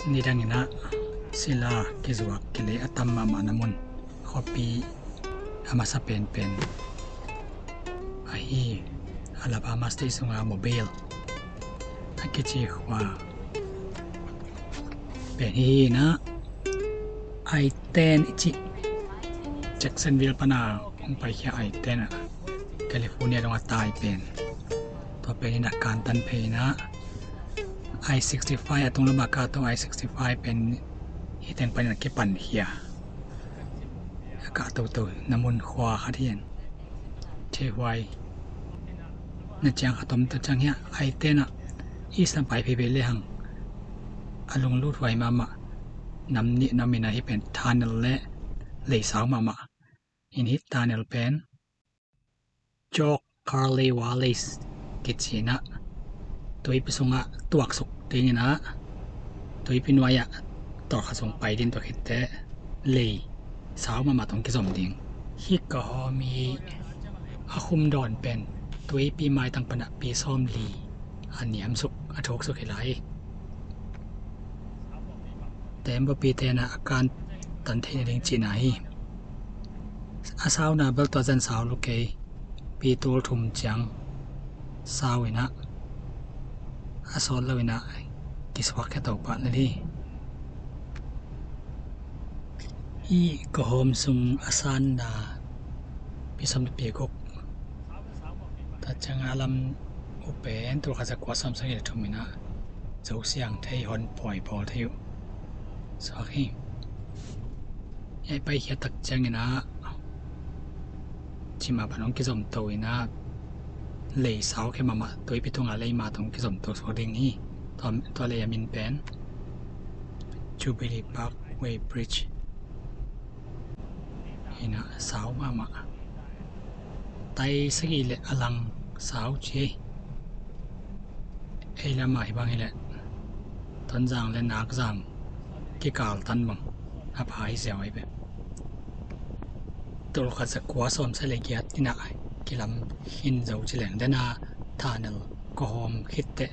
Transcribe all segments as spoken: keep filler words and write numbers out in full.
Nidang in ah sila kizuak kilei a tam mahmahna mun khuapi a masa penpen ahi Alabama State sunga Mobile a kici khua pen hi in ah, I ten i cih Jacksonville pana hong paikhia I ten ah California dong a tai pen, tua pen in a kantan phei in ah, I sixty five a tung lamah kah to I sixty five pen hi teng panin a kipankhia. A kah toto na mun khua khat hi in, theihuai na ciang khat om ta ciang hi a, I ten ah i san pai phei phei le hang a lunglut huai mahmah. Nam nih nam in ah hi pen tunnel le lei sau mahmah in, hi tunnel pen Jock Curly Wallis kici in ah tuipi sungah tuaksuk ding in ah tuipi nuai ah tawlkhat sung pai ding, tua khitteh lei sau mahmah tawh kizom ding. Hi ka hawm i a khum dawn pen tuipi maitang panah pi sawmli a niamsuk, a thuksuk hi lai. Tembaw pi ten ah a kantan theih nading cihna hi. A sauna bel tua zan sau lo kei, pi tul thum ciang sau in ah, a sawt lo in ah kisuak khia to pah lel hi. I ka hawm sung a sanna pi sawm le pi guk, tua ciang a lam uh pen tul khat za kua sawm sagih le thum in ah zo siang thei, hon pawi bawl thei uh suak hi. Ei paikhiat tak ciangin ah cima pan hong kizomto in ah lei sau khia mahmah, tuipi tungah lei mah tawh hong kizomto suak ding hi. Tua, tua lei a min pen Jubilee Parkway Bridge hi in ah sau mahmah. Tai sagih le a lang sau ci hi. Ei lamah hi bang hileh Tonzang le Nakzang kikal tan bang a pha hi ziau ahi ve. Tul khat za kua sawm sagih le giat in ah kilam khin zo ci leng, dena tunnel kawhawm khitteh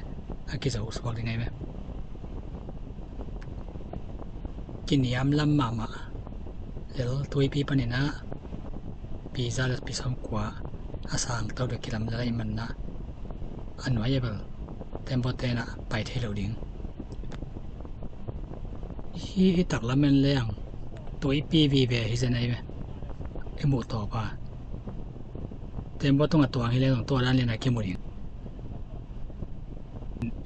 a kizo suak ding ahi ve. Kiniam lam mahmah lel, tuipi panin ah pi za le pi sawm kua a sang to ding kilam lel ahih manin ah a nuai a bel tembaw ten ah pai thei lo ding. Hi, hi taklam en leng tuipi vive hi zen ahi ve, i muh tawp a. Tembaw tungah tuang hi leng zong tua dan lian a kimu ding.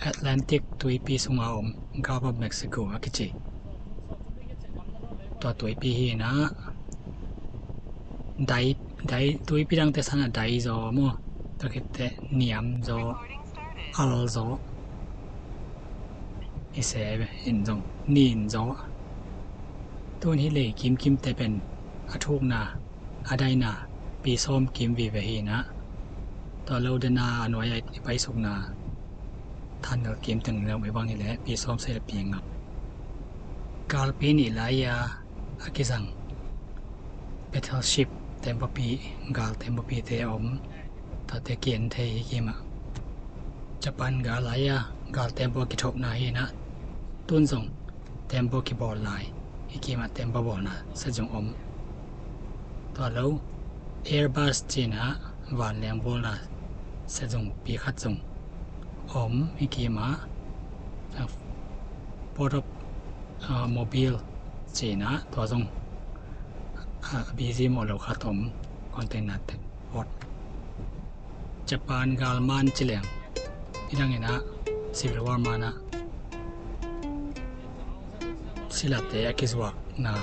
Atlantic tuipi sunga om Gulf of Mexico a kici tua tuipi hi in ah, dai, dai, tuipi dangte sanah dai zaw maw, tua khitteh niam zaw, al zaw, i se in zong nin zaw. Tun hi lei kimkimte pen a thukna, a daina pi sawm kim vive hi in ah, tua lo dena a nuai a i paisukna tunnel kim teng lo i bang hileh pi sawm sagih le pi nga. Galpi nih lai-a a kizang battleship, tembaw pi, gal tembaw pite a om, tuate ki-en thei hi kimah. Japan gal lai-a gal tembaw a kithohna hi in ah, tun zong tembaw kibawl lai hi kimah, tembaw bawlna set zong om. Tua lo Airbus ci in ah vanleng bawlna set zong pi khat zong om hi kimah. Port of, ah, Mobile ci in ah tua zong, ah, busy mawh lo khat om, container te port. Japan gal man ci leng, i dang in ah Civil War man ah silate a kizuakna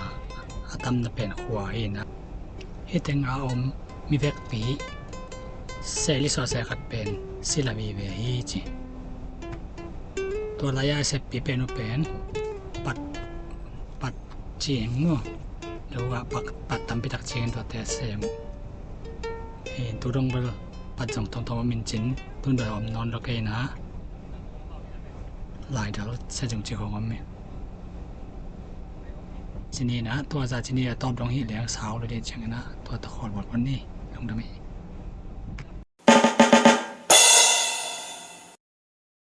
a tamna pen khua hi in ah, hi teng a om mi vekpi seli suah se khat pen sila vive hi ci. Tua lai-a a seppi pen uh pen pat, pat cing maw, lo ah pat, pat tampi tak cing in tuate a sem uh. Hi in tu dong bel pat zong tomtom a min cin, tun bel a om nawn lo kei in ah, laidal se zong ci khong om hi. Cini in ah tua za cini a tawp dong hi leng sau lo ding ciangin ah tua ta khawl bawl pon ni, lungdam hi.